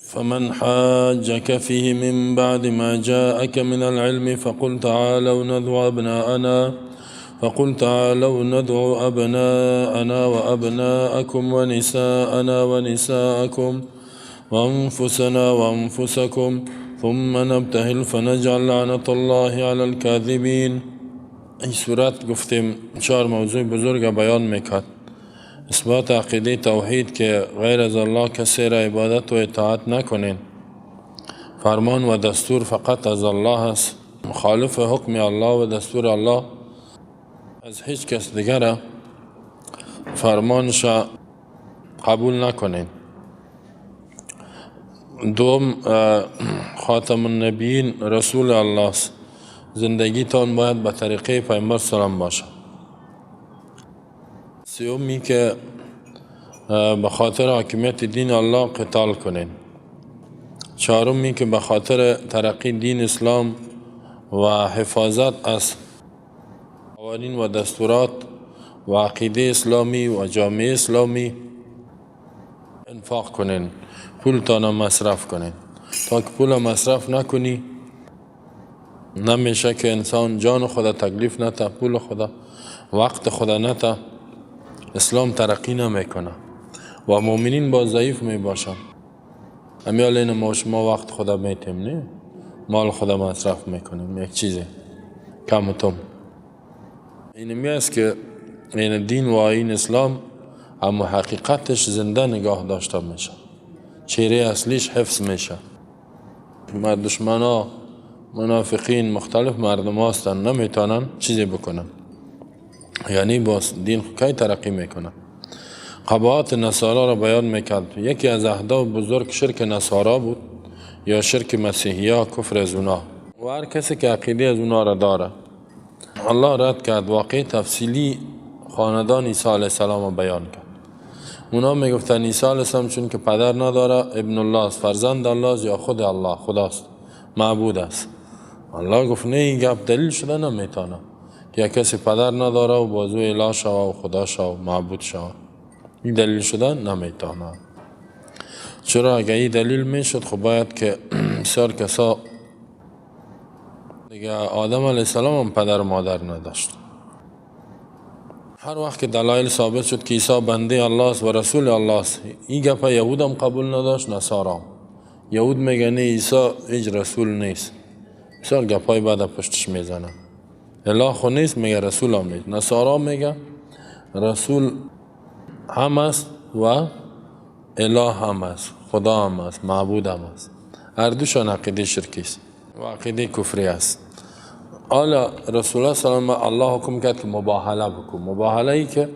فمن حاجك فيه من بعد ما جاءك من العلم فقل تعالوا ندعو أبناءنا وأبناءكم ونساءنا ونساءكم وأنفسنا وأنفسكم ثم نبتهل فنجعل لعنة الله على الكاذبين. این سورت گفتیم چهار موضوع بزرگ بیان میکرد: اثبات عقیده توحید که غیر از الله کسی را عبادت و اطاعت نکنین، فرمان و دستور فقط از الله است، مخالف حکم الله و دستور الله از هیچ کس دیگر فرمانش قبول نکنین. دوم، خاتم النبیین رسول الله است، زندگیتان باید به طریقه پیامبر سلام باشه. سومی که به خاطر حاکمیت دین الله قتال کنین. چهارمی که به خاطر ترقی دین اسلام و حفاظت از قوانین و دستورات و عقیده اسلامی و جامعه اسلامی انفاق کنین، پولتان مصرف کنین. تا که پول مصرف نکنی نمیشه که انسان جان خدا تکلیف نته، پول خدا، وقت خدا نته، اسلام ترقی نمیکنه و مؤمنین با ضعیف می باشن. امیال این ما شما وقت خدا میتیم، نه مال خدا مصرف میکنیم، یک چیزی کم و تم. این می است که این دین و آیین اسلام اما حقیقتش زنده نگاه داشته میشه، چهره اصلیش حفظ میشه. دشمنا، منافقین، مختلف مردم هستن، نمیتونن چیزی بکنن، یعنی باز دین کی ترقی میکنه. قباحت نصارا را بیان میکرد. یکی از اهداف بزرگ شرک نصارا بود یا شرک مسیحی ها، کفر از اونا و هر کسی که عقیده از اونا را داره. الله رد کرد. واقع تفصیلی خاندان عیسی علیه السلام را بیان کرد. اونا میگفتن عیسی علیه السلام چون که پدر نداره ابن الله است، فرزند الله است یا خود الله، خداست، معبود است. الله گفت نه، این گپ دلیل شده نمیتونه که کسی پدر نداره و بازو اله شوه و خدا شوه و معبود شوه، این دلیل شده نمیتونه. چرا؟ اگه این دلیل میشد خب باید که بسیار کسا دیگه آدم علیه السلام هم پدر و مادر نداشت. هر وقت که دلایل ثابت شد که عیسی بنده الله است و رسول الله است، این گپ یهود هم قبول نداشت، نصارا. یهود میگه نه، عیسی هیچ رسول نیست، بسیار گپای بعد پشتش میزنه، اله خو نیست، میگه رسول هم نیست. نصارا میگه رسول هم است و اله هم است، خدا هم است، معبود هم است. هر دوشان عقیده شرکی است و عقیده کفری است. حالا رسول الله صلی الله علیه و الله حکم کرد که مباهله بکن. مباهله ای که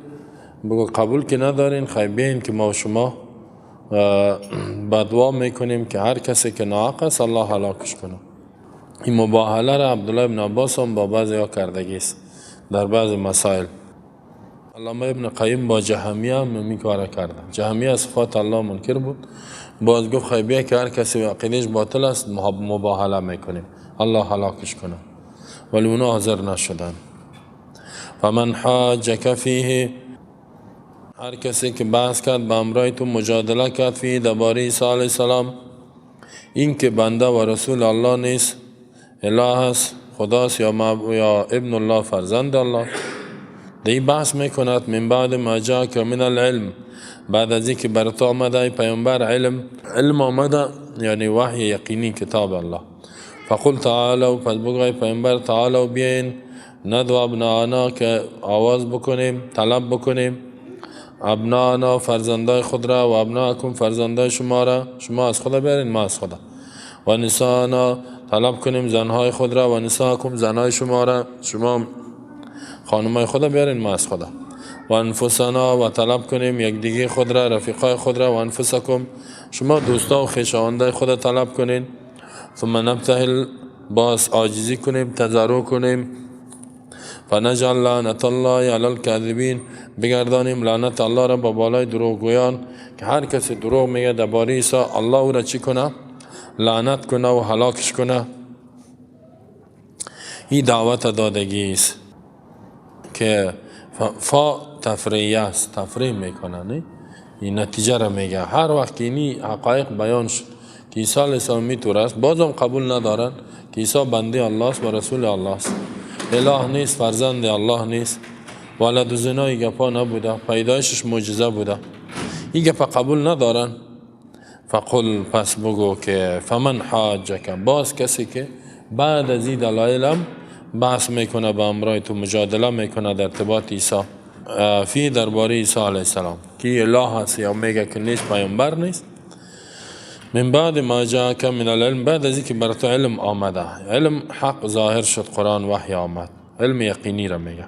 بگو قبول که ندارین، خیلی بیاین که ما و شما بدوا میکنیم که هر کسی که ناحق است الله هلاکش کنه. این مباهله را عبدالله ابن عباس هم با بعضی ها کردگی است در بعض مسائل. علامه ابن قیم با جهمیه هم می کار کرده. جهمیه صفات الله منکر بود، باز گفت خیلی بیا که هر کسی عقیدهش باطل است مباهله میکنیم، الله هلاکش کنه. ولی اونا حاضر نشدن. فمن حاجک فیه، هر کسی که بحث کرد به امرای تو مجادله کرد، فیه درباره عیسی علیه السلام، این که بنده و رسول الله نیست، اله است، خداست یا ابن الله، فرزند الله، دی بحث میکند. من بعد ما جاءک من العلم، بعد از اینکه بر تو آمده ای پیامبر علم، علم آمده یعنی وحی یقینی کتاب الله. فقل تعالوا، پس بگو ای پیامبر تعالوا بیاین، ندعو ابناءنا که آواز بکنیم، طلب بکنیم، ابناءنا فرزندای خود را، و ابناءکم فرزندای شما را، شما از خدا بیارین ما از خدا، و نساءنا طلب کنیم زنهای خود را، و نساءکم زنهای شما را، شما خانمای خدا بیارین ما از خدا، و انفسنا و طلب کنیم یکدیگه خود را، رفیقای خود را، و انفسکم شما دوستا و خویشاوندای خود را طلب کنین. ثم نبتهل، باز عاجزی کنیم، تضرع کنیم، فنجعل لعنت الله علی الکاذبین، بگردانیم لعنت الله را با بالای دروغگویان، که هر کسی دروغ میگه درباره عیسی الله او را چی کنه؟ لعنت کنه و هلاکش کنه. این دعوت دادگی است که فا تفریه است، تفریح میکنه، نه؟ این نتیجه را میگه. هر وقت که اینی حقایق بیان شد که عیسی علیه السلام میتور است، بازم قبول ندارن که عیسی بنده الله است و رسول الله است، اله نیست، فرزند الله نیست، ولد زنای گپا نبوده، پیدایشش معجزه بوده، این گپا قبول ندارن. فقل پس بگو که فمن حاجک، باز کسی که بعد از این دلایلم بحث میکنه، به امرای تو مجادله میکنه در ارتباط عیسی، فی درباره عیسی علیه السلام که اله هست یا میگه که نیست، پیامبر نیست، من بعد ما جاءک من العلم، بعد از اینکه بر تو علم آمده، علم حق ظاهر شد، قرآن وحی آمد، علم یقینی را میگه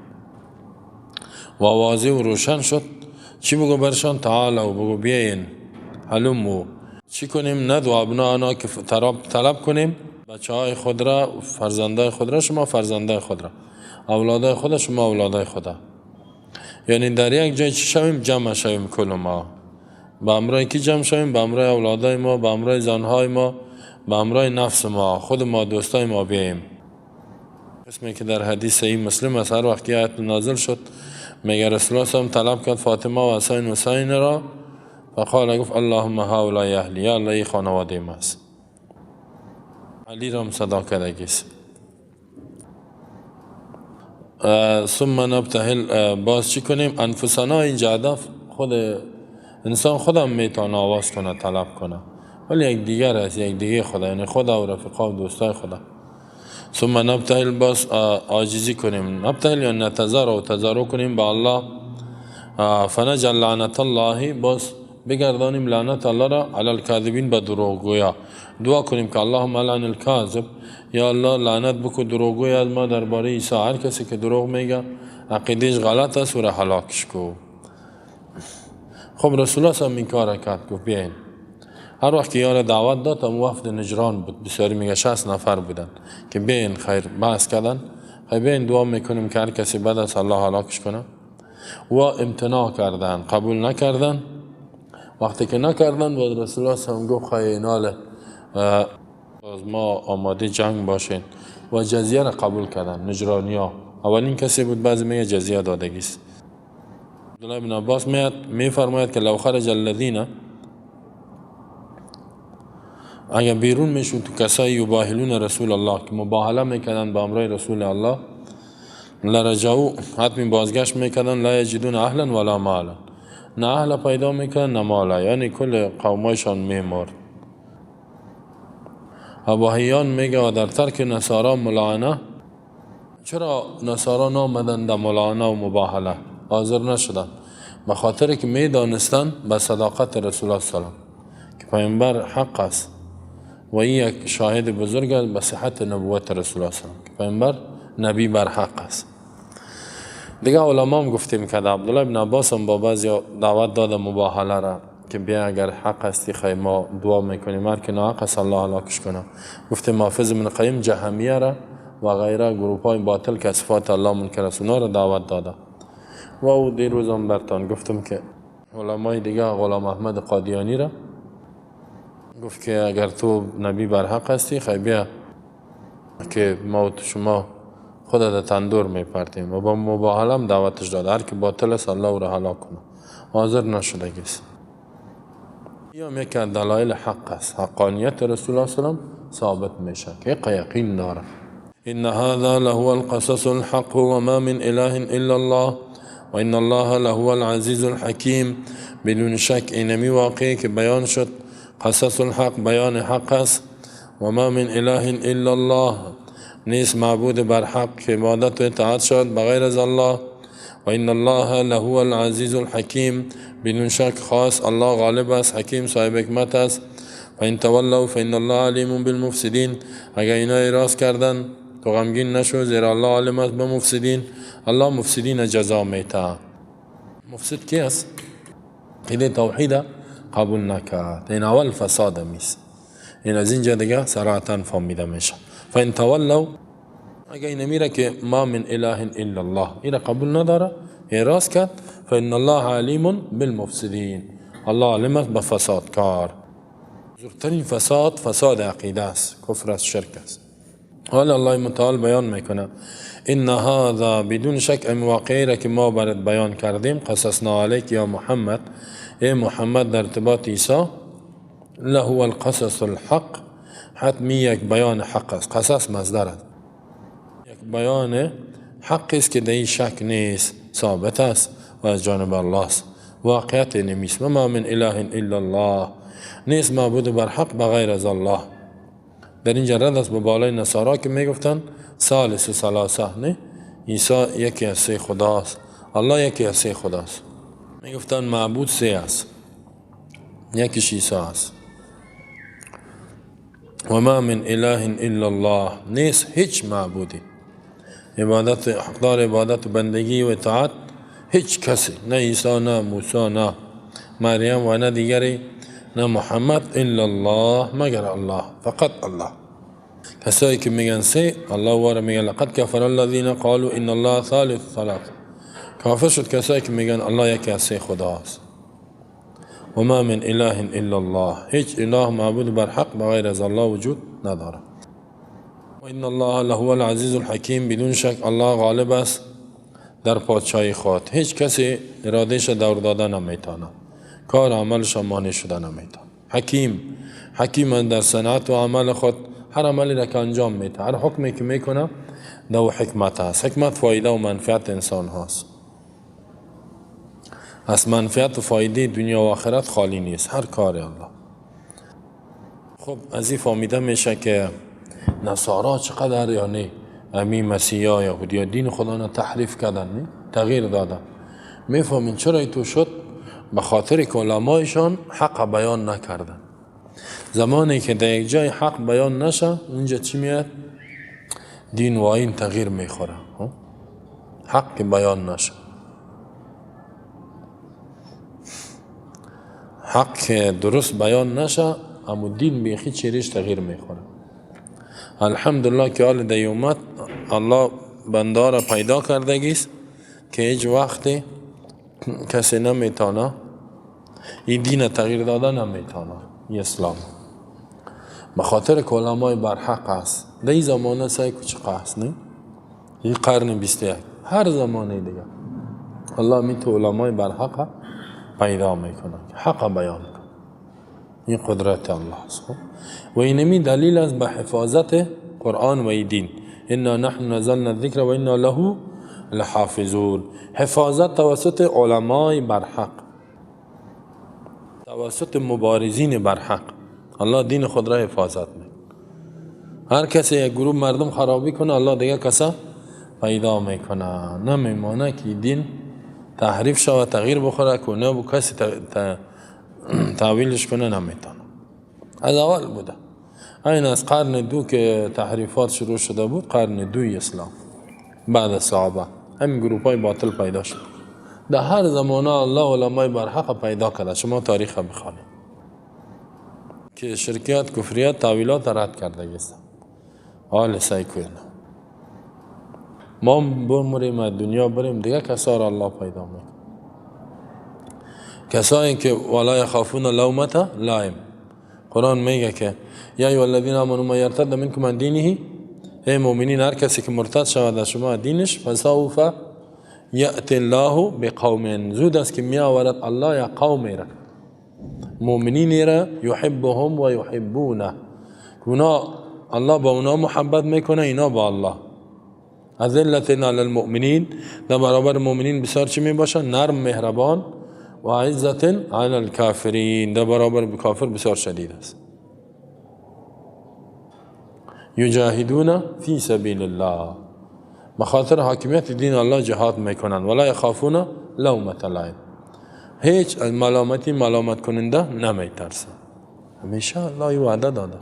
و واضح و روشن شد. چی بگو برشان؟ تعالی و بگو بیاین، هلمو، چی کنیم؟ ندعو ابناءنا که طلب کنیم بچه های خود را، فرزندای خود را، شما فرزندای خود را، اولادای خود، شما اولادای خود، یعنی در یک جای چی شویم؟ جمع شویم. کل ما به امرای کی جمع شویم؟ به امرای اولادای ما، به امرای زنهای ما، به امرای نفس ما، خود ما، دوستای ما بیاییم. قسمی که در حدیث صحیح مسلم است، هر وقت آیت نازل شد میگه رسول الله صلی طلب کرد فاطمه و حسین و حسین را، فقال گفت اللهم هؤلاء اهلی، یا الله ای خانواده ما است. علی را هم صدا کردگیست. ثم نبتهل، باز چی کنیم؟ انفسنا، اینجا هدف خود انسان خودم میتونه آواز کنه، طلب کنه، ولی یک دیگر است، یک دیگه خدا، یعنی خدا و رفیقا و دوستای خدا. ثم نبتهل، باز عاجزی کنیم، نبتهل یا نتضرع و تضرع کنیم به الله، فنجعل لعنت الله، باز بگردانیم لعنت الله را علی الکاذبین، به دروغگویا. دعا کنیم که اللهم لعن الکاذب، یا الله لعنت بکو دروغگوی از ما درباره عیسی، هر کسی که دروغ میگه عقیدهش غلط است و را هلاکش کو. خب رسول الله این کار کرد، گفت بیاین. هر وقت که یار دعوت داد، هم وفد نجران بود، بسیاری میگه 60 نفر بودن که بیاین، خیر بحث کردن، خیر بیاین دعا میکنیم که هر کسی بد است الله هلاکش کنه، و امتناع کردن، قبول نکردن. وقتی که نکردن باز رسول الله صلی الله علیه و گفت خیر ایناله باز ما آماده جنگ باشین، و جزیه را قبول کردن نجرانی ها. اولین کسی بود بعضی میگه جزیه دادگیست. عبدالله بن عباس میفرماید که لو خرج الذین، اگر بیرون میشد تو کسایی یباهلون رسول الله که مباهله میکردن با امرای رسول الله، لرجعو حتمی بازگشت میکردن، لا یجدون اهلا ولا مالا، نه اهل پیدا میکردن نه مالا، یعنی کل قومایشان میمرد. ابو حیان میگه و در ترک نصارا ملاعنه، چرا نصارا نامدن در ملاعنه و مباهله حاضر نشدن؟ به خاطر که میدانستن به صداقت رسول الله صلی الله علیه و که پیامبر حق است و این یک شاهد بزرگ است به صحت نبوت رسول الله صلی الله علیه و که پیامبر نبی بر حق است. دیگه علما هم گفتیم که عبدالله بن عباس هم با بعضی دعوت داد مباهله را که بیا اگر حق هستی خیلی ما دعا میکنیم، هر که ناحق است الله هلاکش کنه. گفتیم حافظ ابن قیم جهمیه را و غیره گروپ های باطل که صفات الله منکر است اونا را دعوت داده. و او دیروز هم برتان گفتم که علمای دیگه غلام احمد قادیانی را گفت که اگر تو نبی بر حق هستی خیلی بیا که ما و شما خود در تندور میپرتیم، و با مباهله هم دعوتش داد، هر که باطل است الله او را هلاک کنه. حاضر نشدگیست. این هم یکی از دلایل حق است، حقانیت رسول الله صلی الله علیه و ثابت میشه که یقین داره. ان هذا لهو القصص الحق وما من اله الا الله و ان الله لهو العزیز الحکیم. بدون شک اینمی واقعی که بیان شد قصص الحق، بیان حق است. و ما من اله الا الله، نیست معبود بر حق که عبادت و اطاعت شد بغیر از الله. و ان الله لهو العزیز الحکیم، بدون شک خاص الله غالب است، حکیم صاحب حکمت است. فان تولوا فان الله علیم بالمفسدین، اگر اینا اعراض کردن تو غمگین نشو، زیرا الله عالم است به مفسدین. الله مفسدین جزا میته. مفسد کی است؟ عقیده توحید قبول نکرد، این اول فساد میست. این از اینجا دیگه صراحتا فهمیده میشه. فان تولوا، اگه این میره که ما من اله الا الله، این قبول نداره، اعراض کرد، فان الله علیم بالمفسدین، الله عالم است به فساد کار. بزرگترین فساد فساد عقیده است، کفر است، شرک است. حالا الله متعال بیان میکنه ان هذا، بدون شک این واقعی را که ما برات بیان کردیم، قصصنا علیک یا محمد، ای محمد در ارتباط عیسی، لهو القصص الحق، حتمی یک بیان حق است. قصص مصدر است، یک بیان حق است که در این شک نیست، ثابت است و از جانب الله است، واقعیت نمیست. ما من اله الا الله، نیست معبود بر حق بغیر از الله. در اینجا رد است به بالای نصارا که میگفتن ثالث ثلاثه، نه، عیسی یکی از سه خداست، الله یکی از سه خداست. میگفتن معبود سه است، یکیش عیسی است. و ما من اله الا الله، نیست هیچ معبودی، عبادت حقدار عبادت بندگی و اطاعت هیچ کسی، نه عیسی نه موسی نه مریم و نه دیگری نه محمد، الا الله، مگر الله، فقط الله. کسایی که میگن سه، الله واره میگن لقد کفر الذین قالوا ان الله ثالث ثلاث، کافر شد کسایی که میگن الله یکی از سه خداست. و ما من اله الا الله، هیچ اله معبود بر حق بغیر از الله وجود نداره. و ان الله لهو العزیز الحکیم، بدون شک الله غالب است در پادشاهی خود، هیچ کسی ارادهش دور داده نمیتونه، کار عملش مانع شده نمیتونه. حکیم، حکیم در صنعت و عمل خود، هر عملی را که انجام میده، هر حکمی که میکنه دو حکمت است. حکمت فایده و منفعت انسان هاست، از منفعت و فایده دنیا و آخرت خالی نیست هر کار الله. خب از این فهمیده میشه که نصارا چقدر، یعنی امی مسیحا یهودیا دین خدا را تحریف کردن، نه؟ تغییر دادن. میفهمین چرا ایتو شد؟ به خاطر که علمایشان حق بیان نکردن. زمانی که در یک جای حق بیان نشه، اونجا چی میاد؟ دین و آیین تغییر میخوره. حق بیان نشه، حق درست بیان نشه، اما دین بیخی چیرش تغییر میخوره. الحمدلله که حال در امت الله بنده را پیدا کردگیست که هیچ وقتی کسی نمیتونه این دین تغییر داده نمیتونه، این اسلام به خاطر که علمای برحق است. در این زمانه سعی کوچک است، نه؟ این قرن 21 هر زمانه دیگه الله می تو علمای برحق پیدا میکنه، حق بیان کنه. این قدرت الله است. و اینمی دلیل است به حفاظت قرآن و دین. انا نحن نزلنا الذکر و انا له لحافظون. حفاظت توسط علمای برحق، توسط مبارزین برحق. الله دین خود را حفاظت میکنه. هر کسی یک گروه مردم خرابی کنه، الله دیگه کسا پیدا میکنه. نمیمانه که دین تحریف شود، تغییر بخوره کنه و کسی تاویلش کنه، نمیتونه. از اول بوده، این از قرن دو که تحریفات شروع شده بود، قرن دوی اسلام بعد از صحابه همین گروپ های باطل پیدا شد. در هر زمانه الله علمای برحق پیدا کرده. شما تاریخ بخوانید که شرکیات، کفریات، تاویلات رد کرده گستن. حال سعی کنید ما بمریم از دنیا بریم، دیگه کسا را الله پیدا میکنه، کسایی که ولا یخافون لومة لائم. قرآن میگه که یا ایها الذین آمنوا من یرتد منکم عن دینه، ای مؤمنین هر کسی که مرتد شود از شما دینش، فسوف یأتی الله بقوم، زود است که می آورد الله یا قومی را، مؤمنین را، یحبهم و یحبونه، اونا الله با اونا محبت میکنه، اینا با الله. اذلة علی المؤمنین، در برابر مؤمنین بسیار چی می باشن؟ نرم، مهربان. و عزت علی الکافرین، در برابر کافر بسیار شدید است. یجاهدون فی سبیل الله، به خاطر حاکمیت دین الله جهاد میکنن. ولا یخافون لومة لائم، هیچ از ملامتی ملامت کننده نمیترسن. همیشه الله وعده داده،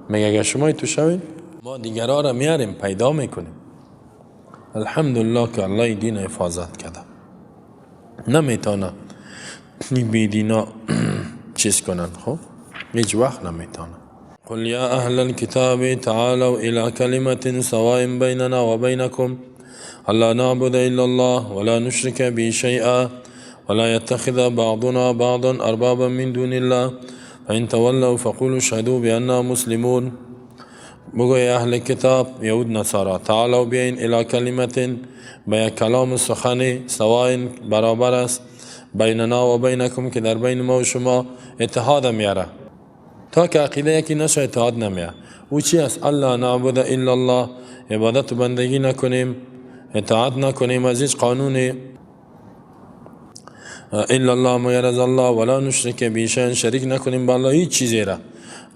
میگه اگر شما تو شوید ما دیگرها را میاریم پیدا میکنیم. الحمدلله که الله دین حفاظت کرده، نمیتونه بی دینا چیز کنن. خب هیچ وقت نمیتونه. قل یا اهل الكتاب تعالوا الى كلمة سواء بيننا وبينكم الا نعبد الا الله ولا نشرك به شيئا ولا يتخذ بعضنا بعضا اربابا من دون الله فإن تولوا فقولوا اشهدوا بأننا مسلمون. بگو ای اهل کتاب، یهود نصارا، تعالوا بیاین الی کلمة، به یک کلام سخنی، سواء برابر است، بیننا و بینکم، که در بین ما و شما اتحاد میاره. تا که عقیده یکی نشه اتحاد نمیه. او چی است؟ الله نعبد الا الله، عبادت و بندگی نکنیم، اطاعت نکنیم از هیچ قانون الا الله مگر از الله، ولا نشرک به شیء، شریک نکنیم با الله هیچ چیزی را،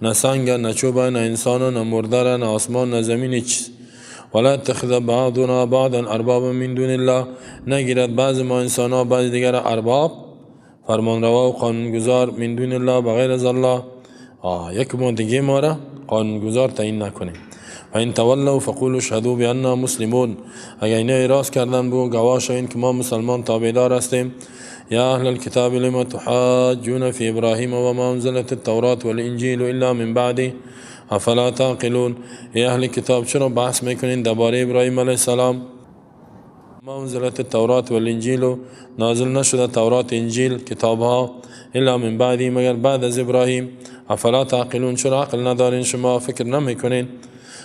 نه سنگ، نه چوب، نه انسان، نه مرده، نه آسمان، نه زمین، هیچ چیز. ولا اتخذ بعضنا بعضا اربابا من دون الله، نگیرد بعض ما انسان ها بعض دیگر ارباب، فرمانروا و قانونگذار، من دون الله بغیر از الله. یک ما دیگه ما را قانونگذار تعیین نکنیم. و این تولوا فقولوا اشهدوا بأننا مسلمون، اگر اینا اعراض کردن بگو گواه شوین که ما مسلمان تابعدار هستیم. یا اهل الكتاب لما تحاجون فی ابراهیم و ما انزلت التوراة والانجیل الا من بعده افلا تعقلون. ای اهل کتاب چرا بحث میکنین درباره ابراهیم علیه السلام؟ ما انزلت التوراة والانجیل، نازل نشده تورات انجیل کتابها، الا من بعدی مگر بعد از ابراهیم. افلا تعقلون، چرا عقل ندارین شما، فکر نمیکنین؟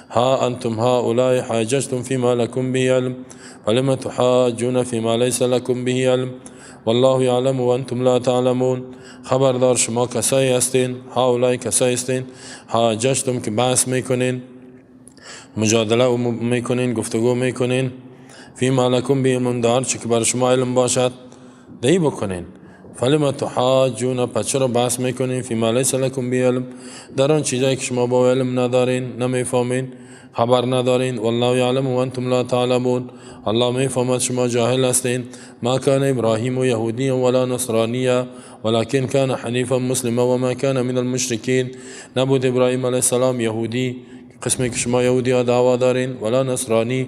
ها انتم هؤلاء حاججتم فيما لكم به علم فلم تحاجون فيما ليس لكم به علم والله يعلم وانتم لا تعلمون. خبردار شما کسایی هستین، هؤلاء کسایی هستین، حاججتم که بحث میکنین، مجادله میکنین، گفتگو میکنین، فيما لكم به علم، در چه که بر شما علم باشد دی بکنین. فلم تحاجون، پس چرا بحث میکنین؟ فيما ليس لكم به علم، در آن چیزایی که شما با علم ندارین، نمیفهمین، خبر ندارین. والله یعلم و انتم لا تعلمون، الله میفهمد شما جاهل هستین. ما كان ابراهیم یهودیا ولا نصرانیا ولكن كان حنیفا مسلما وما كان من المشرکین. نبود ابراهیم علیه السلام یهودی، قسمی که شما یهودی ها دعوا دارین، ولا نصرانی،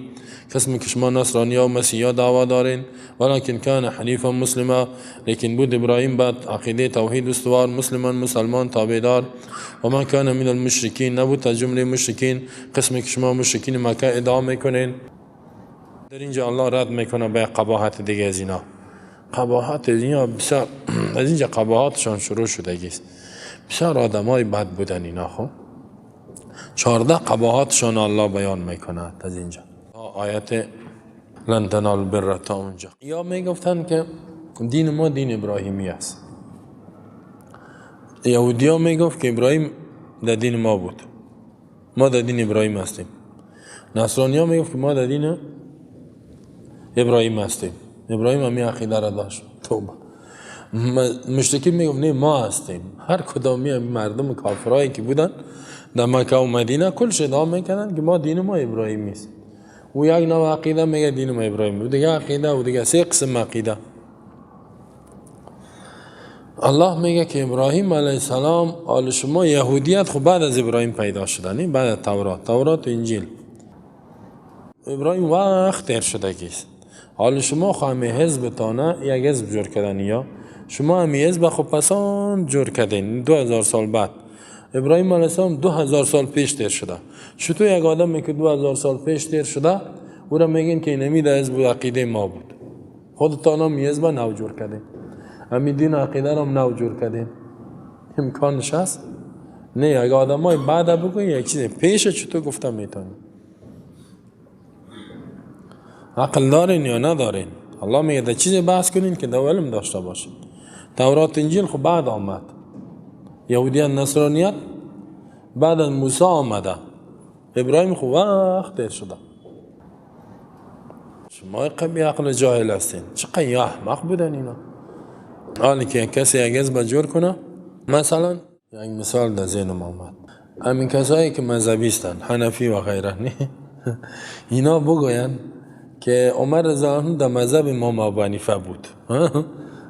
قسمی که شما نصرانی ها و مسیحی ها دعوا دارین، ولكن كان حنیفا مسلما، لیکن بود ابراهیم بعد عقیده توحید استوار، مسلمان مسلمان تابعدار. و ما كان من المشرکین، نبود از جمله مشرکین، قسمی که شما مشرکین مکه ادعا میکنین. در اینجا الله رد میکنه به قباحت دیگه از اینا، قباحت از اینا بسیار، از اینجا قباحتشان شروع شده است. بسیار آدمای بد بودن اینا. خب 14 قباحتشان الله بیان میکند از اینجا، آیت لن تنالوا البر تا اونجا. یا میگفتن که دین ما دین ابراهیمی است. یهودی ها میگفت که ابراهیم در دین ما بود، ما در دین ابراهیم هستیم. نصرانی ها میگفت که ما در دین ابراهیم هستیم، ابراهیم همی عقیده را داشت. توبه. مشرکین میگفت نه ما هستیم. هر کدامی مردم کافرایی که بودن در مکه و مدینه کلش ادعا میکردن که ما دین ما ابراهیمی است. او یک نوع عقیده میگه دین ما ابراهیمی، و دیگه عقیده و دیگه سه قسم عقیده. الله میگه که ابراهیم علیه السلام، آل شما یهودیت خب بعد از ابراهیم پیدا شده، نه بعد از تورات، تورات و انجیل. ابراهیم وقت تیر شده کیست. حال شما خو همی حزب تانه یک حزب جور کردن، یا شما همی حزب خو پسان جور کردین 2000 سال بعد. ابراهیم علیه السلام 2000 سال پیش تیر شده. چطور یک آدمی که 2000 سال پیش تیر شده او را میگین که اینمی در حزب عقیده ما بود؟ خودتان هم حزب نو جور کردین، همی دین عقیده را هم نو جور کردین. امکانش هست؟ نه. اگه آدمای بعد بگوین یک چیز پیش چطور گفتم میتونی؟ عقل دارین یا ندارین؟ الله میگه در چیز بحث کنین که در علم داشته باشین. تورات انجیل خب بعد آمد، یهودیان نصرانیت بعد از موسی آمده، ابراهیم خب وقت دیر شده. شما قبی عقل جاهل هستین، چقدر یا احمق بودن اینا. حالی که کسی یک حزب جور کنه، مثلا یک مثال در ذهنم آمد، همین کسایی که مذهبی هستن، حنفی و غیره، اینا بگوین که عمر رضی الله عنه در مذهب امام ابو حنیفه بود.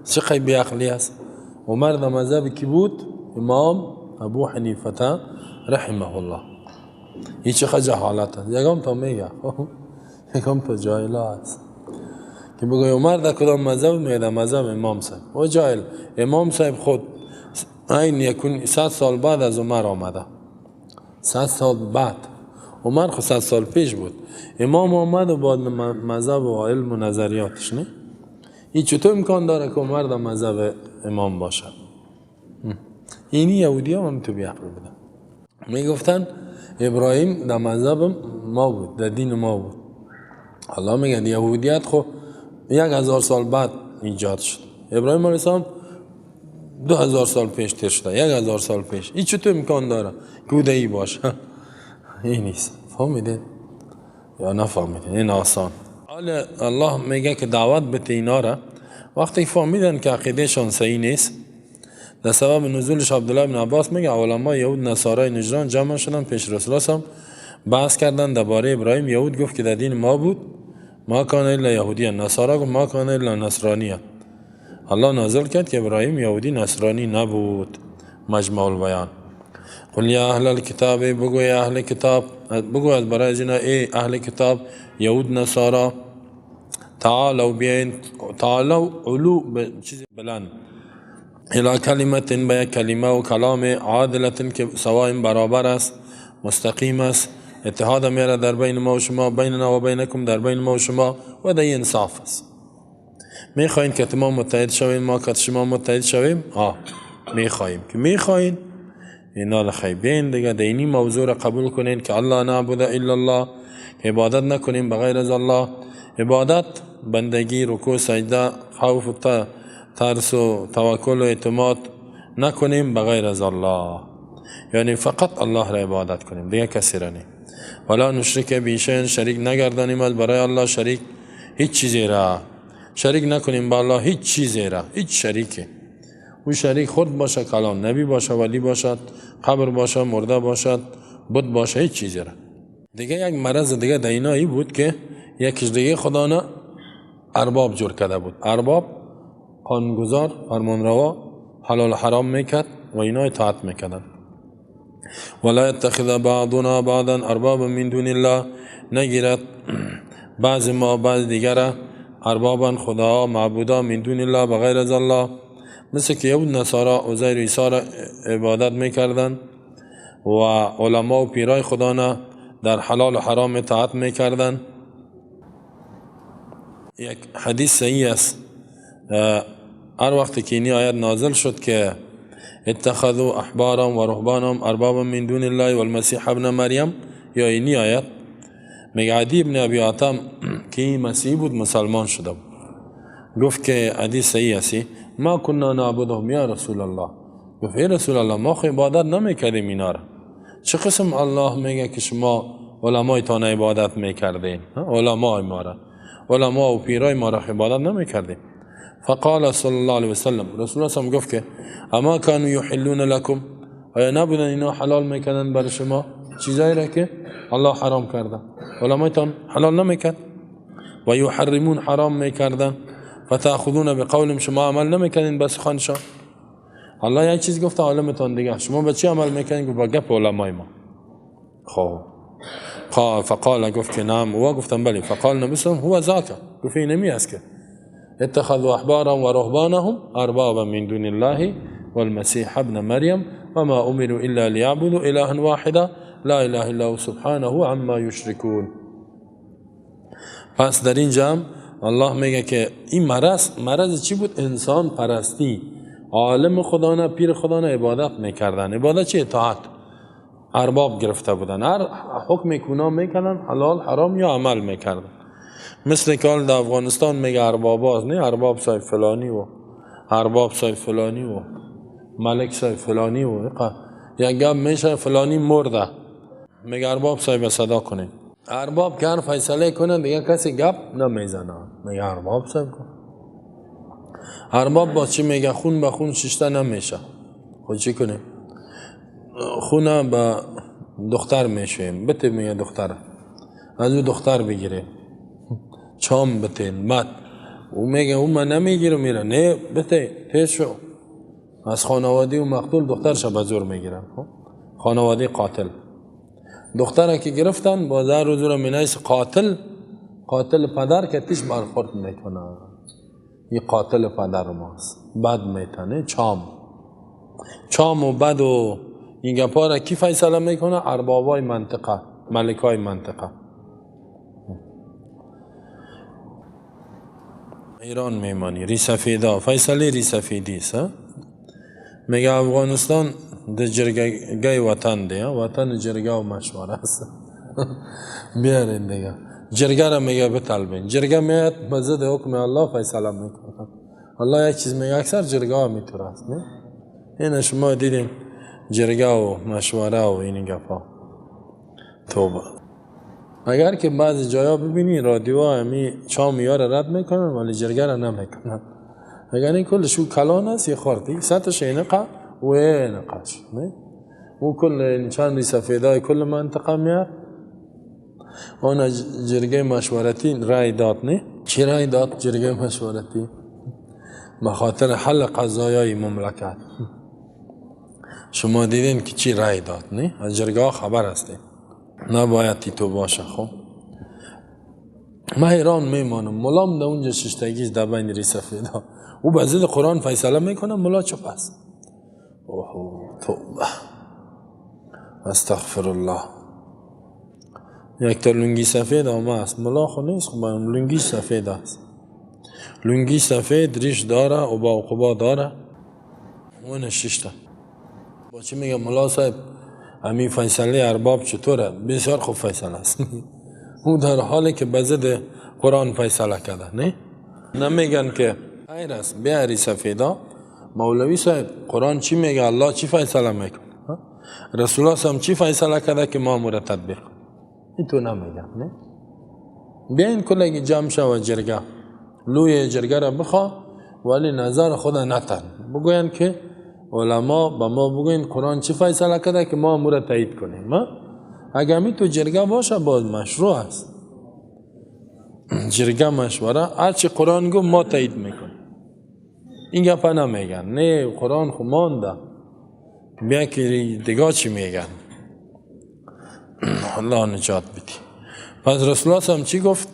چقدر بی عقلی است. عمر در مذهب کی بود؟ امام ابو حنیفه رحمه الله. این چقدر جهالت است. یکم تا میگه، یکم تا جاهل است که بگوی عمر در کدام مذهب؟ میگه در مذهب امام صاحب. و جاهل، امام صاحب خود این یکون 100 سال بعد از عمر آمده، 100 سال بعد. عمر خود 100 سال پیش بود، امام آمد و با مذهب و علم و نظریاتش. نه این چطور امکان داره که عمر در مذهب امام باشد؟ اینی یهودی هم تو بیعقل بودن، میگفتن ابراهیم در مذهب ما بود، در دین ما بود. الله میگه یهودیت خب 1000 سال بعد ایجاد شد. ابراهیم علیه السلام 2000 سال پیش تیر شده، 1000 سال پیش. این چطور امکان داره که او ای باشه؟ این نیست. فهمیدین یا نفهمیدین؟ این آسان. حالا الله میگه که دعوت بده اینا را. وقتی فهمیدن که عقیدهشان صحیح نیست، در سبب نزولش عبدالله بن عباس میگه علمای یهود نصارای نجران جمع شدن پیش رسول الله، بحث کردن درباره ابراهیم. یهود گفت که در دین ما بود، ما کان الا یهودی. نصارا گفت ما کان الا نصرانی. الله نازل کرد که ابراهیم یهودی نصرانی نبود. مجمع البیان. قل یا اهل الکتاب، بگو ای اهل کتاب، بگو از برای اینا ای اهل کتاب یهود نصارا، تعالوا بیاین، تعالوا علو به چیز بلند، الی کلمت، به یک کلمه و کلام عادلت که سواء برابر است، مستقیم است، اتحاد میاره در بین ما و شما، بیننا و بینکم، در بین ما و شما، و در انصاف است. میخواین که ما متحد شویم، ما که شما متحد شویم؟ میخواهیم که میخواین اینا لخی بین دیگه دینی موضوع را قبول کنین که الله نعبد الا الله، که عبادت نکنیم بغیر از الله. عبادت بندگی، رکوع، سجده، خوف و ترس و توکل و اعتماد نکنیم بغیر از الله، یعنی فقط الله را عبادت کنیم، دیگه کسی را نه. ولا نشرک به شیء، شریک نگردانیم از برای الله شریک هیچ چیزی را، شریک نکنیم با الله هیچ چیزی را، هیچ شریکی. او شریک خود باشه، کلان، نبی باشه، ولی باشد، قبر باشه، مرده باشد، بت باشه، هیچ چیزی را. دیگه یک مرض دیگه در اینایی بود که یکیش دیگه خدا نه ارباب جور کرده بود. ارباب قانونگذار، فرمانروا، حلال حرام میکرد و اینا اطاعت میکردن. ولا يتخذ بعضنا بعضا اربابا من دون الله، نگیرد بعض ما بعض دیگر اربابا خدا معبودا من دون الله بغیر از الله، مثل که یهود نصارا عزیر و عیسی را عبادت میکردن و علما و پیرای خدا نه در حلال و حرام اطاعت میکردن. یک حدیث صحیح است، هر وقت که این آیت نازل شد که اتخذوا احبارهم و رهبانهم اربابا من دون الله والمسیح ابن مریم، یا اینی آیت میگه عدی ابن ابی حاتم که مسیحی بود مسلمان شده بود، گفت که حدیث صحیح است، ما كنا نعبدهم یا رسول الله. گفت ای رسول الله ما خو عبادت نمیکردیم اینا را، چه قسم الله میگه که شما علمای تان عبادت میکردین؟ علمای ما را، علما و پیرای ما را عبادت نمیکردیم. فقال صلی الله علیه وسلم، رسول الله صلی گفت که اما كانوا یحلون لكم، آیا نبودن اینا حلال میکردن برای شما چیزایی را که الله حرام کرده؟ علمایتان حلال نمیکرد و یحرمون حرام میکردن، فتأخذون بقولهم، شما عمل نمیکردین بس خانشان. الله یک چیز گفت عالمتان دیگه، شما به چی عمل میکنین؟ گفت با گپ علمای ما. خب فقال، گفت که نعم، و گفتم بله. فقال نبی صلی هو ذاک، گفت این نمی است که اتخذوا احبارهم ورهبانهم اربابا من دون الله والمسيح ابن مريم وما امروا الا ليعبدوا الها واحدا لا اله الا هو سبحانه عما يشركون. پس در اینجا الله میگه که این مرض، مرض چی بود؟ انسان پرستی. عالم خدا نه، پیر خدا نه عبادت میکردن. عبادت چی؟ اطاعت. ارباب گرفته بودن، هر حکم کونا میکردن، حلال حرام یا عمل میکردن. مثل که حال در افغانستان میگه ارباب هست، نه ارباب صاحب فلانی و ارباب صاحب فلانی و ملک صاحب فلانی و یک گپ میشه فلانی مرده، میگه ارباب صاحب صدا کنید. ارباب که هر فیصله کنه دیگه کسی گپ نمیزنه، میگه ارباب صاحب کن. ارباب با چی میگه؟ خون به خون ششته نمیشه. خود چی کنیم؟ خونه به دختر میشویم، بته میگه دختر، از او دختر بگیره، چام بتین. بعد او میگه او من نمیگیره، میره نه بته تیز شو. از خانواده و مقتول دخترش به زور میگیرن، خانواده قاتل دختره که گرفتن با زهر و زور مینایس قاتل، قاتل پدر که تیش برخورد میکنه، این قاتل پدر ماست، بد میتنه. چام چام و بد و این گپا را کی فیصله میکنه؟ اربابای منطقه، ملکای منطقه. ایران میمانی ریسفیدا، فیصله ریسفیدی است. میگه افغانستان د جرگه وطن دی، وطن جرگه و مشوره است. بیارین دیگه جرگه را میگه بطلبین، جرگه میاد به ضد حکم الله فیصله میکنه. الله یک چیز میگه، اکثر جرگه ها میتونه است، نه؟ این شما دیدین جرگه و مشوره و این گپا. توبه. اگر که بعضی جایا ببینی رادیو همی چام یار رد میکنن ولی جرگه را نمیکنن. اگر این کلش او کلان است یه خورده سطحش اینقه و اینقش نه؟ و کل چند سفیدای کل منطقه میاد. اون جرگه مشورتی رای داد نه؟ چی رای داد جرگه مشورتی؟ به خاطر حل قضایای مملکت. شما دیدین که چی رای داد نه؟ از جرگه خبر هستین. نباید تو باشه. خب من حیران میمانم، ملام در اونجا ششتگیش در بین ری سفیدا او به ضد قرآن فیصله میکنه، ملا چپ است. اوه توبه، استغفر الله. یک تا لنگی سفید آمه است، ملا خو نیست، خب لنگی سفید است، لنگی سفید ریش داره و با قبا داره اون ششته. با چی میگه ملا صاحب امی فیصله ارباب چطوره؟ بسیار خوب فیصله است. او در حالی که به ضد قرآن فیصله کرده نه؟ نمیگن که خیر است بیاری سفیدا. مولوی صاحب قرآن چی میگه؟ الله چی فیصله میکنه؟ رسول الله هم چی فیصله کرده که ما امور تطبیق کنیم؟ این تو نمیگن نه؟ بیاین کلگی جمع شو جرگه، لوی جرگه را بخوا ولی نظر خود نتن، بگوین که علما به ما بگوین قرآن چی فیصله کرده که ما امور تایید کنیم. اگر می تو جرگه باشه باز مشروع است. جرگه مشوره هرچی قرآن گفت ما تایید میکنیم. این گپه نمیگن نه قرآن خو مانده، بیا که دیگه چی میگن. الله نجات بدی. پس رسول الله هم چی گفت؟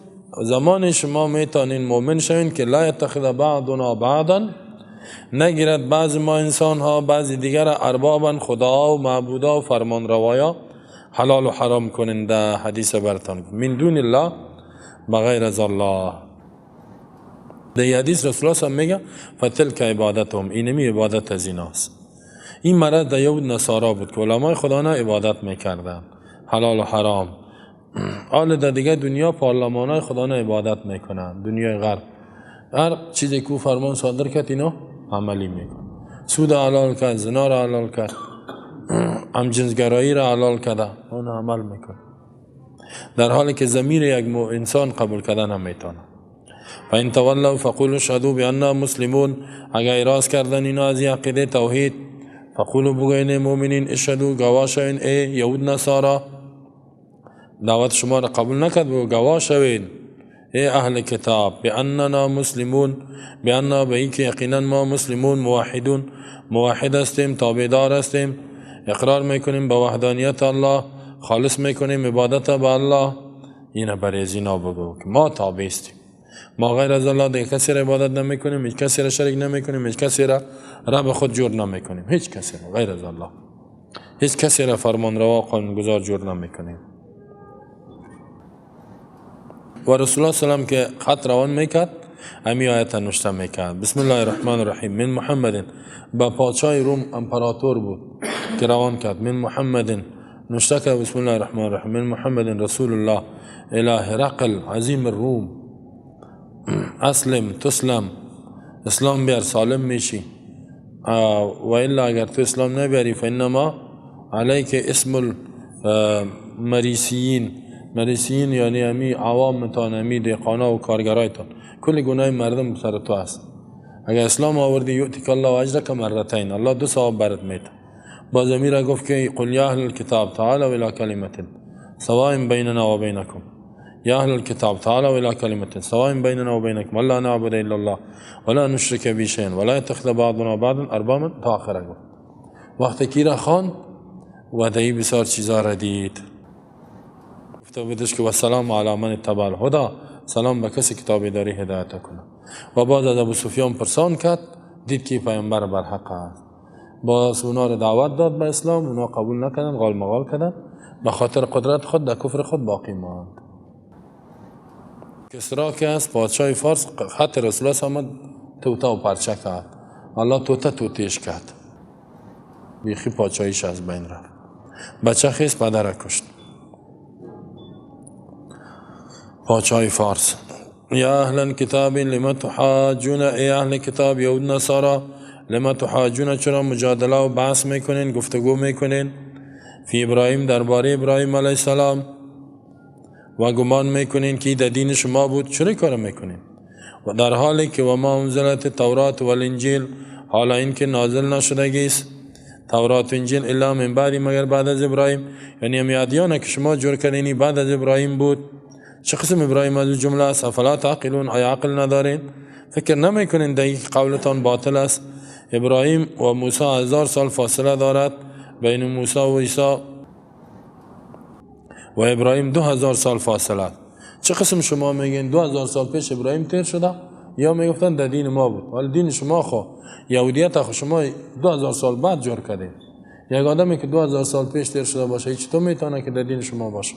زمان شما میتونین مؤمن شوین که لا یتخذ بعضنا بعضا، نگیرد بعض ما انسان ها بعضی دیگر اربابا، خدا و معبودا و فرمان روایا، حلال و حرام کننده. حدیث برتان من دون الله، بغیر از الله. در حدیث رسول الله میگه فتلک عبادتهم، اینمی عبادت از ایناست. این مرض در یهود نصارا بود که علمای خدا نه عبادت میکردن حلال و حرام. حال در دیگه دنیا پارلمانای خدا نه عبادت میکنن، دنیای غرب هر چیزی که فرمان صادر کرد اینا عملی میکنن. سود حلال کرد، زنا را حلال کرد، همجنسگرایی را حلال کرده، اون عمل میکنه، در حالی که ضمیر یک انسان قبول کردن هم میتونه. فان تولوا فقولوا اشهدوا بأننا مسلمون، اگر اعراض کردن اینا از عقیده توحید، فقولوا بگوین مؤمنین اشهدوا، گواه شوین ای یهود نصارا، دعوت شما را قبول نکرد، بگو گواه شوین ای اهل کتاب، بأننا مسلمون، بأننا به اینکه یقینا ما مسلمون موحدون، موحد هستیم، تابعدار هستیم، اقرار میکنیم به وحدانیت الله، خالص میکنیم عبادت به الله. اینا برای از اینا بگو که ما تابع هستیم، ما غیر از الله دیگه کسی را عبادت نمیکنیم، هیچ کسی را شریک نمیکنیم، هیچ کسی را رب خود جور نمیکنیم، هیچ کسی را غیر از الله، هیچ کسی را فرمان روا قانونگذار جور نمیکنیم. و رسول الله صلی الله علیه و که خط روان میکرد امی آیت نوشته میکرد. بسم الله الرحمن الرحیم. من محمد، با پادشاه روم امپراتور بود که روان کرد. من محمد نوشته کرد بسم الله الرحمن الرحیم، من محمد رسول الله الی هرقل عظیم الروم، اسلم تسلم، اسلام بیار سالم میشی، و الا اگر تو اسلام نبیاری فانما علیک اسم المریسیین. مریسیین یعنی امی عوامتان، امی دهقانا و کارگرایتان، کل گناه مردم سر تو است. اگر اسلام آوردی یؤتک الله اجرک مرتین، الله دو ثواب برات میده. باز امیر گفت که قل یا اهل الكتاب تعالوا الى کلمة سواء بیننا و بینکم، یا اهل الكتاب تعالوا الى کلمة سواء بیننا و بینکم ولا نعبد الا الله ولا نشرک به شیء ولا يتخذ بعضنا بعضا اربابا تا آخر گفت. وقتی کی را خواند و دهی بسیار چیزا را دید، گفته بودش که و سلام علی من اتبع الهدی، سلام به کسی که تابعداری هدایت کنه. و بعد از ابو سفیان پرسان کرد، دید که پیامبر بر حق است. باز اونا را دعوت داد به اسلام، اونا قبول نکردن، غال مغال کردن، به خاطر قدرت خود در کفر خود باقی ماند. کسرا که است پادشاه فارس، خط رسول الله آمد توته و پرچه کرد، الله توته توتیش کرد، بیخی پادشاهیش از بین رفت. بچه خیز پدر کشت پادشاه فارس. یا اهل الكتاب لم تحاجون، ای اهل کتاب یهود نصارا، لما تحاجون، چرا مجادله و بحث میکنین، گفتگو میکنین، فی ابراهیم، درباره ابراهیم علیه السلام، و گمان میکنین که در دین شما بود، چرا کار میکنین؟ و در حالی که و ما انزلت تورات و الانجیل، حالا اینکه نازل نشدگی است تورات و انجیل، الا من بعد، مگر بعد از ابراهیم، یعنی امی ادیانه که شما جور کردینی بعد از ابراهیم بود. چه قسم ابراهیم از جمله است؟ افلا تعقلون، آیا عقل ندارین؟ فکر نمیکنین دقیق قولتان باطل است؟ ابراهیم و موسی 1000 سال فاصله دارد بین موسی و عیسی، و ابراهیم 2000 سال فاصله. چه قسم شما میگین 2000 سال پیش ابراهیم تیر شده؟ یا میگفتن در دین ما بود. ولی دین شما خو یهودیت خو شما 2000 سال بعد جور کردین. یک آدمی که 2000 سال پیش تیر شده باشه هیچ تو میتونه که در دین شما باشه.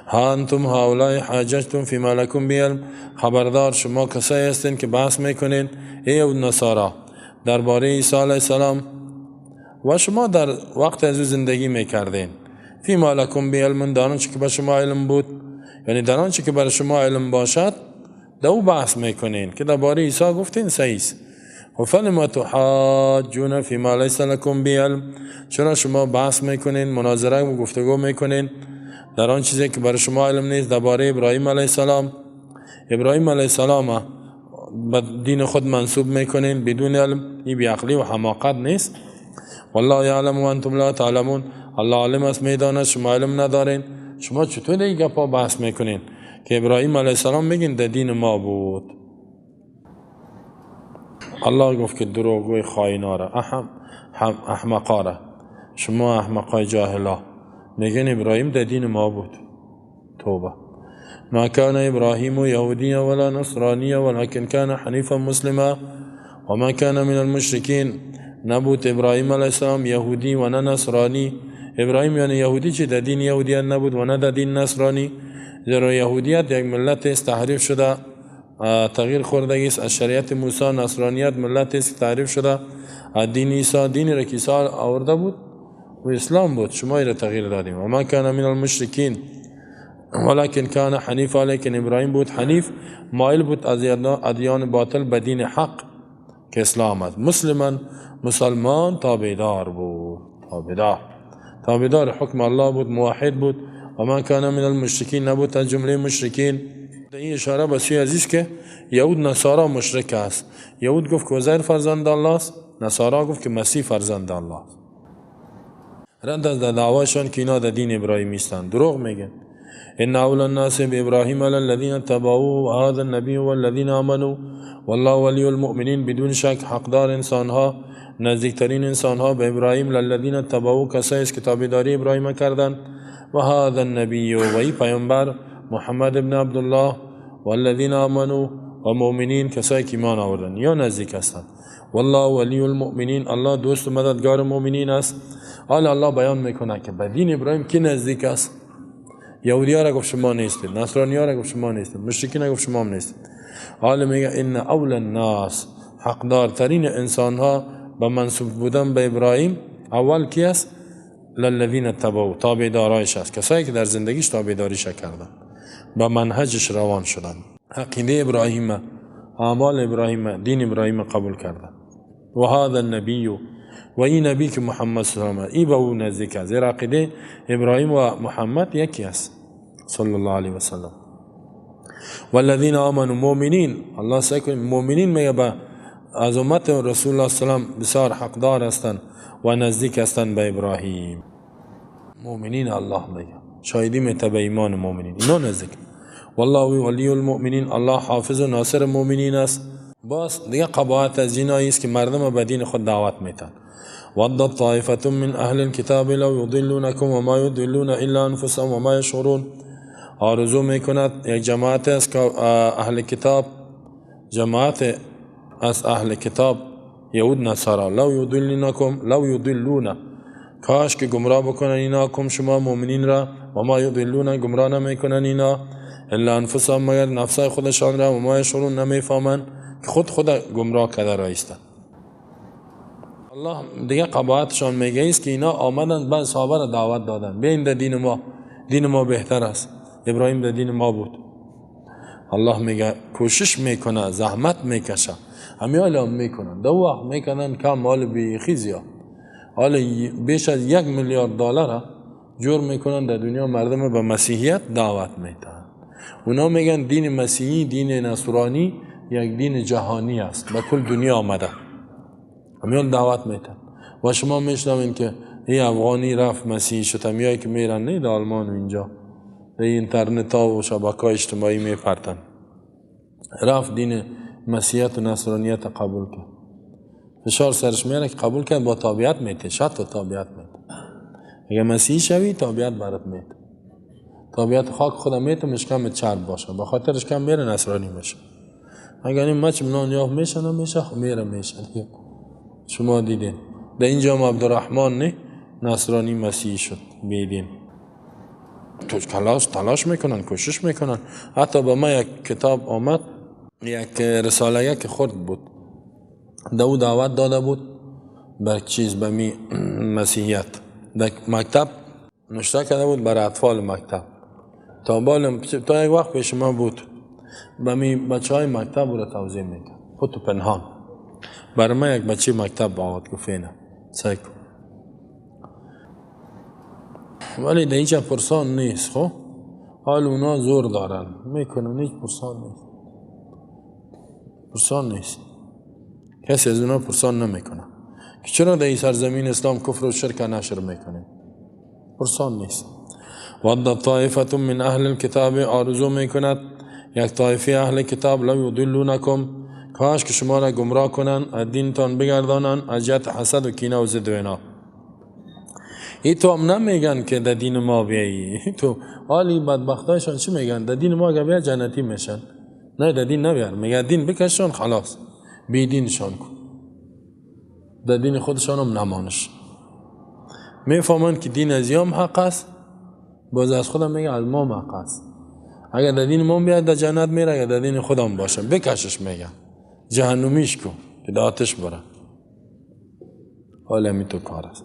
ها انتم هؤلاء حاججتم فيما لكم به علم، خبردار شما کسایی هستین که بحث میکنین ای یهود نصارا درباره عیسی علیه السلام، و شما در وقت از او زندگی میکردین. فيما لكم به علم، در آنچه که به شما علم بود، یعنی در آنچه که بر شما علم باشد در او بحث میکنین که درباره عیسی گفتین صحیح است. و فلما تحاجون فيما ليس لكم به علم، چرا شما بحث میکنین، مناظره و گفتگو میکنین در آن چیزی که برای شما علم نیست درباره ابراهیم علیه السلام؟ ابراهیم علیه السلام به دین خود منسوب میکنین بدون علم، این بیعقلی و حماقت نیست؟ والله یعلم و انتم لا تعلمون، الله عالم است میداند، شما علم ندارین. شما چطور این گپا بحث میکنین که ابراهیم علیه السلام میگین در دین ما بود؟ الله گفت که دروغگوی خائنا را، احمقا را، شما احمقای جاهلا میگن ابراهیم در دین ما بود. توبه. ما كان ابراهیم یهودیا ولا نصرانیا ولكن كان حنیفا مسلما وما كان من المشرکین. نبود ابراهیم علیه السلام یهودی و نه نصرانی. ابراهیم یعنی یهودی چه در دین یهودیت نبود و نه در دین نصرانی، زیرا یهودیت یک ملت است تحریف شده، تغییر خوردگی است از شریعت موسی. نصرانیت ملت است تحریف شده از دین عیسی، دینی را که عیسی آورده بود و اسلام بود، شما را تغییر دادیم. و ما کان من المشرکین ولكن کان حنیفا، لیکن ابراهیم بود حنیف، مایل بود از ادیان باطل به دین حق که اسلام است. مسلمان، مسلمان تابعدار بود، تابعدار حکم الله بود، موحد بود. و ما کان من المشرکین، نبود از جمله مشرکین. این اشاره به سوی عزیز که یهود نصارا مشرک است. یهود گفت که عزیر فرزند الله است، نصارا گفت که مسیح فرزند الله است. رد از دعواشان که اینا در دین ابراهیمی هستند، دروغ میگن. ان اولى الناس بابراهیم الذين تبعوه وهذا النبي والذين آمنوا والله ولی المؤمنین. بدون شک حقدار انسانها، نزدیکترین انسانها به ابراهیم للذین تبعوه، کسایی است که تابعداری ابراهیم کردند، و هذا النبی و ای پیامبر محمد ابن عبدالله، والذین آمنوا و مؤمنین، کسایی که ایمان آوردند یا نزدیک هستند. والله ولی المؤمنین، الله دوست و مددگار مؤمنین است. حالا الله بیان میکنه که به دین ابراهیم کی نزدیک است. یهودی ها را گفت شما نیستید، نصرانی ها را گفت شما نیستید، مشرکین را گفت شما هم نیستید. حالا میگه ان اول الناس، حقدارترین انسان ها به منسوب بودن به ابراهیم اول کی است؟ للذین تبعوا، تابعدارایش است، کسایی که در زندگیش تابعداریش کردن، به منهجش روان شدن، عقیده ابراهیم، اعمال ابراهیم، دین ابراهیم قبول کردن. و هذا النبی، و این نبی که محمد صلی الله علیه و آله، ای به او نزدیک است، زیرا عقیده ابراهیم و محمد یکی است صلی الله علیه و سلم. والذین آمنوا، مؤمنین، الله سعی مؤمنین میگه به از امت رسول الله صلی الله علیه و سلم بسیار حقدار هستند و نزدیک هستند به ابراهیم. مؤمنین الله میگه شاهدی میته به ایمان مؤمنین، اینا نزدیک. والله ولی المؤمنین، الله حافظ و ناصر مؤمنین است. باز دیگه قباحت از اینایی است که مردم به دین خود دعوت میتن. ودت طائفة من اهل الكتاب لو یضلونکم وما یضلون الا انفسهم وما یشعرون. آرزو میکند یک جماعت از اهل کتاب، جماعت از اهل کتاب یهود نصارا، لو یضلونکم، لو یضلون، کاش که گمراه بکنن اینا کم شما مؤمنین را، و ما یضلون، گمراه نمیکنن اینا، الا انفسهم، مگر نفسای خودشان را، و ما یشعرون، نمیفهمن که خود گمراه کرده را ایستن. الله دیگه قباحتشان میگه است که اینا آمدن بعد صحابه را دعوت دادن، بیاین در دین ما، دین ما بهتر است، ابراهیم در دین ما بود. الله میگه کوشش میکنه، زحمت میکشه همیال هم میکنن، دو وقت میکنن کم مال بیخی زیاد، حالا بیش از 1 میلیارد دلار جور میکنن در دنیا، مردم به مسیحیت دعوت میتن. اونا میگن دین مسیحی، دین نصرانی یک دین جهانی است، به کل دنیا آمده، همیال دعوت میتن. و شما میشنوین که ای افغانی رفت مسیحی شد، همیایی که میرن نه در آلمان و اینجا در اینترنت ها و شبکه اجتماعی میپرتن، رفت دین مسیحیت و نصرانیت قبول کرد، فشار سرش میاره که قبول کرد، با تابعیت میته، شرط تابعیت میته. اگه مسیحی شوی تابعیت برات میته، تابعیت خاک خودم میته، مشکم چرب باشه، به خاطرش کم میره نصرانی میشه. اگر این مچ نان یافت میشه نمیشه، خب میره میشه. شما دیدین در اینجا هم عبدالرحمن نه نصرانی مسیحی شد، بیدین تو تلاش میکنن، کوشش میکنن. حتی با ما یک کتاب آمد، یک رساله که خرد بود، دو دعوت داده بود بر چیز، به می مسیحیت، در مکتب نشته کرده بود برای اطفال مکتب. تا یک وقت پیش ما بود، به می بچه های مکتب رو توضیح میکرد، خود تو پنهان. برای ما یک بچه مکتب آمد گفت اینه سعی کن، ولی در اینجا پرسان نیست. خب حال اونا زور دارن میکنن، هیچ پرسان نیست، پرسان نیست، کسی از اونا پرسان نمیکنه که چرا در این سرزمین اسلام کفر و شرک نشر میکنه، پرسان نیست. ود طائفة من اهل الكتاب، آرزو میکند یک طایفه اهل کتاب، لو یضلونکم، کاش که شما را گمراه کنن، از دینتان بگردانن، از جهت حسد و کینه و ضد و اینا. ای تو هم نمیگن که در دین ما بیایی، تو حالی بدبختایشان چی میگن؟ در دین ما اگه بیا جنتی میشن، نه در دین نبیار، میگه دین بکششان خلاص، بی دینشان کن، در دین خودشان هم نمانش. میفهمند که دین از یام حق است، باز از خودم میگه از ما حق است، اگر در دین ما بیاد در جنت میره، اگر در دین خودم باشم بکشش، میگن جهنمیش کن که در آتش بره. حالا می تو کار است.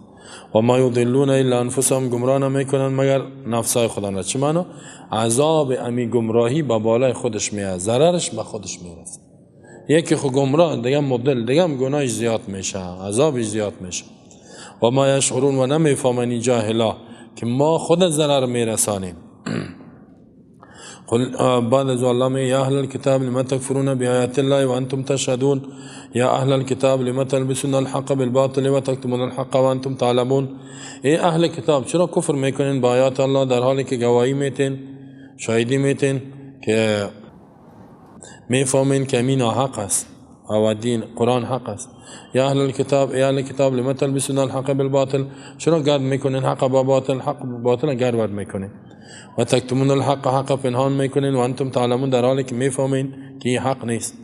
و ما یضلون الا انفسهم، گمراه نمیکنن مگر نفسای خودان را. چه معنا؟ عذاب امی گمراهی به بالای خودش میاد، ضررش به خودش میرسه. یکی خو گمراه، دیگه مدل، دیگه هم گناهش زیاد میشه، عذابش زیاد میشه. و ما یشعرون، و نمیفهمن جاهلا که ما خود ضرر میرسانیم. قل بعد از الله یا اهل الكتاب لما تكفرون بآيات الله وانتم تشهدون، یا اهل الكتاب لما تلبسون الحق بالباطل وتكتمون الحق وانتم تعلمون. ای اهل کتاب چرا کفر میکنین با آیات الله در حالی که گواهی میتین، شاهدی میتین که میفهمین که امین حق است او دین قرآن حق است. یا اهل الكتاب، ای اهل کتاب لما تلبسون الحق بالباطل، چرا گرد میکنین حق با باطل، حق باطل گرد میکنین، و تکتمون الحق، حق پنهان میکنین، و انتم تعلمون، در حالی که میفهمین که این حق نیست.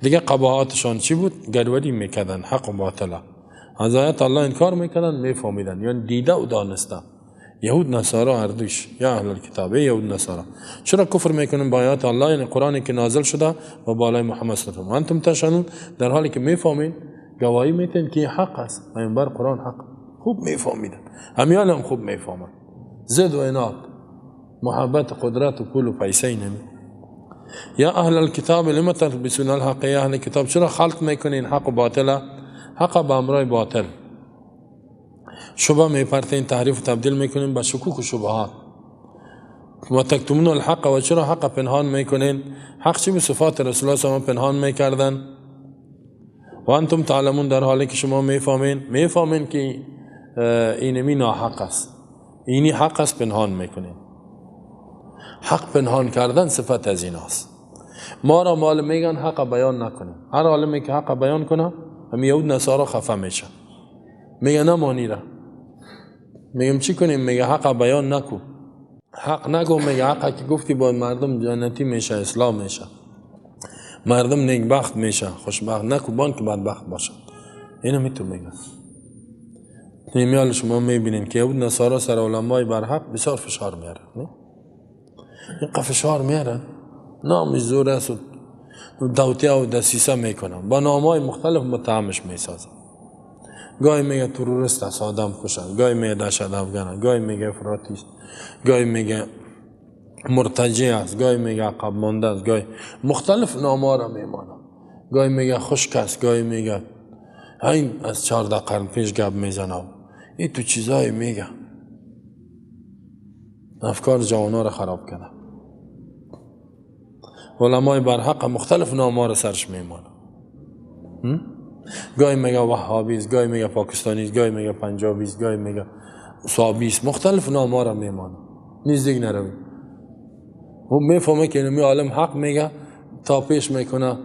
دیگه قباحتشان چی بود؟ گروری میکردن حق و باطل، از آیات الله انکار میکردن، میفهمیدن، یعنی دیده و دانسته. یهود نصارا هر دوش، یا اهل الکتاب، یهود نصارا چرا کفر میکنن با آیات الله، یعنی قرآنی که نازل شده و بالای محمد صلی الله علیه و انتم تشهدون، در حالی که میفهمین، گواهی میتین که حق است، پیامبر قرآن حق. خوب میفهمیدن، همیان هم خوب میفهمن، زد و عناد، محبت قدرت و پول و پیسه نمی. یا اهل الكتاب لما تلبسون الحق، یا اهل کتاب چرا خلط میکنین حق و باطل، حق با امرای باطل، شبه میپرتین، تحریف و تبدیل میکنین با شکوک و شبهات. و تکتمون الحق، و چرا حق پنهان میکنین؟ حق چی به صفات رسول الله صلی الله علیه و پنهان میکردن؟ و انتم تعلمون، در حالی که شما میفهمین، میفهمین که اینمی ناحق است، اینی حق است، پنهان میکنین. حق پنهان کردن صفت از ایناست. ما را مال میگن حق بیان نکنیم، هر عالمی که حق بیان کنه هم یهود نصارا خفه میشه، میگه نمانی را، میگم چی کنیم؟ میگه حق بیان نکو، حق نگو، میگه حق که گفتی با مردم جنتی میشه، اسلام میشه، مردم نیکبخت میشه، خوشبخت نکو، بان که بدبخت باشه. اینو میتون میگه. نیمیال شما میبینین که یهود نصارا سر علمای برحق بسیار فشار میارن، اینقدر فشار میارن، نامش زور است و دوتیه و دسیسه میکنن، با نامهای مختلف متهمش میسازن. گاهی میگه تروریست است، آدم کشن، گاهی میگه دهشت افگن، گاهی میگه افراطی است، گاهی میگه مرتجع است، گاهی میگه عقب مانده است، گاهی مختلف نامها را میمانه. گاهی میگه خشک است، گاهی میگه این از 14 قرن پیش گپ میزنه. این تو چیزایی میگه افکار جوانا را خراب کرده. علمای برحق مختلف نام‌ها را سرش میمانه. گاهی میگه وهابی است، گاهی میگه پاکستانی است، گاهی میگه پنجابی است، گاهی میگه صابی است، مختلف نام‌ها را میمانه. نزدیک نروی. او میفهمه که اینمی عالم حق میگه، تا پیش میکنه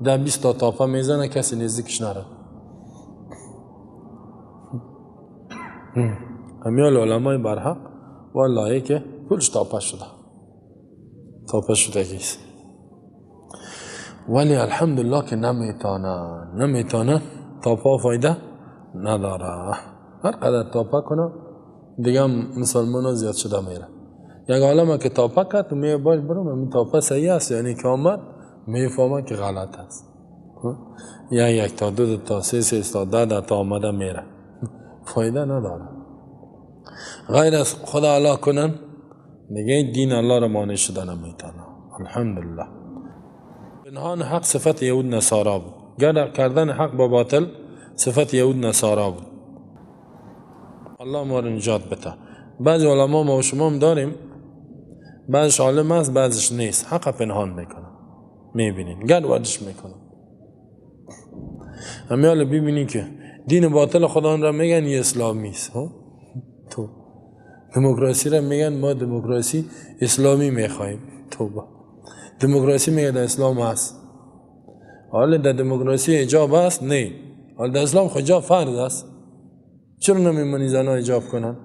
10-20 تا تاپه میزنه، کسی نزدیکش نره. همیال علمای برحق والله که کلش تاپه شده، تاپه شده گیست. ولی الحمدلله که نمیتانه تاپا فایده نداره. هر قدر تاپا کنه دیگه مسلمان ها زیاد شده میره. یک عالمه که تاپا کرد تو میگه باش برم این تاپا صحیح است، یعنی که آمد میفهمه که غلط است. یک تا دو تا سه تا 10 تا آمده میره، فایده نداره. غیر از خدا الله کنن دیگه دین الله را مانع شده نمیتونه. الحمدلله. پنهان حق صفت یهود نصارا بود، گرد کردن حق با باطل صفت یهود نصارا بود. الله ما را نجات بده. بعض علما ما و شما هم داریم، بعضش عالم است بعضش نیست، حق پنهان میکنه، میبینین گرد وردش میکنه. همیال ببینین که دین باطل خدا را میگن یه اسلامی است، تو دموکراسی را میگن ما دموکراسی اسلامی میخوایم. توبه، دموکراسی میگه در اسلام هست. حالا در دموکراسی حجاب هست؟ نه. حالا در اسلام حجاب فرض است، چرا نمیمونی زنها حجاب کنن؟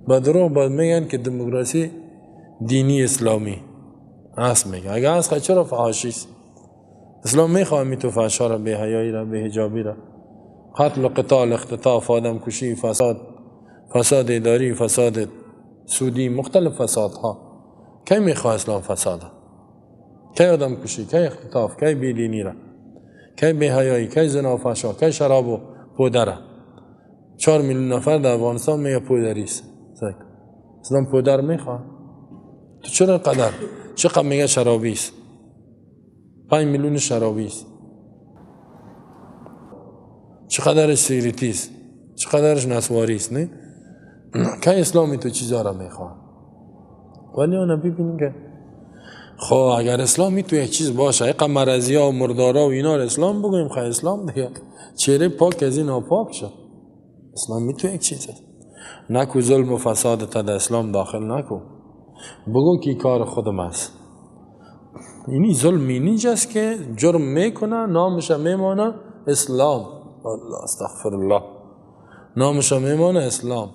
با دروغ باید میگن که دموکراسی دینی اسلامی هست. میگه اگه هست چرا فحاشی است؟ اسلام میخواه تو فحشا را، بی حیایی را، بی حجابی را، قتل و قتال، اختطاف، آدم کشی، فساد، فساد اداری، فساد سودی، مختلف فسادها. کی میخواه اسلام فساده؟ کی آدم کشی، کی اختطاف، کی بیدینی را، کی بی‌حیایی، کی زنا و فحشا، کی شراب و پودره. 4 میلیون نفر در افغانستان میگه پودری است. اسلام پودر میخواه؟ تو چرا قدر چقدر میگه شرابی است؟ 5 میلیون شرابی است. چقدرش سیگریتی است، چقدرش نسواری است. نه که اسلامی تو چیزا را میخواه. ولی آنها ببینیم که خب اگر اسلامی تو یک چیز باشه، ایقا مرضی ها و مردارا و اینا را اسلام بگویم، خب اسلام دیگه چهره پاک از اینا پاک شد. اسلامی تو یک چیز است. نکو ظلم و فساد تا در اسلام داخل نکو، بگو که کار خودم است. اینی ظلم اینجاست که جرم میکنه نامش میمانه اسلام. الله استغفر الله، نامش میمانه اسلام.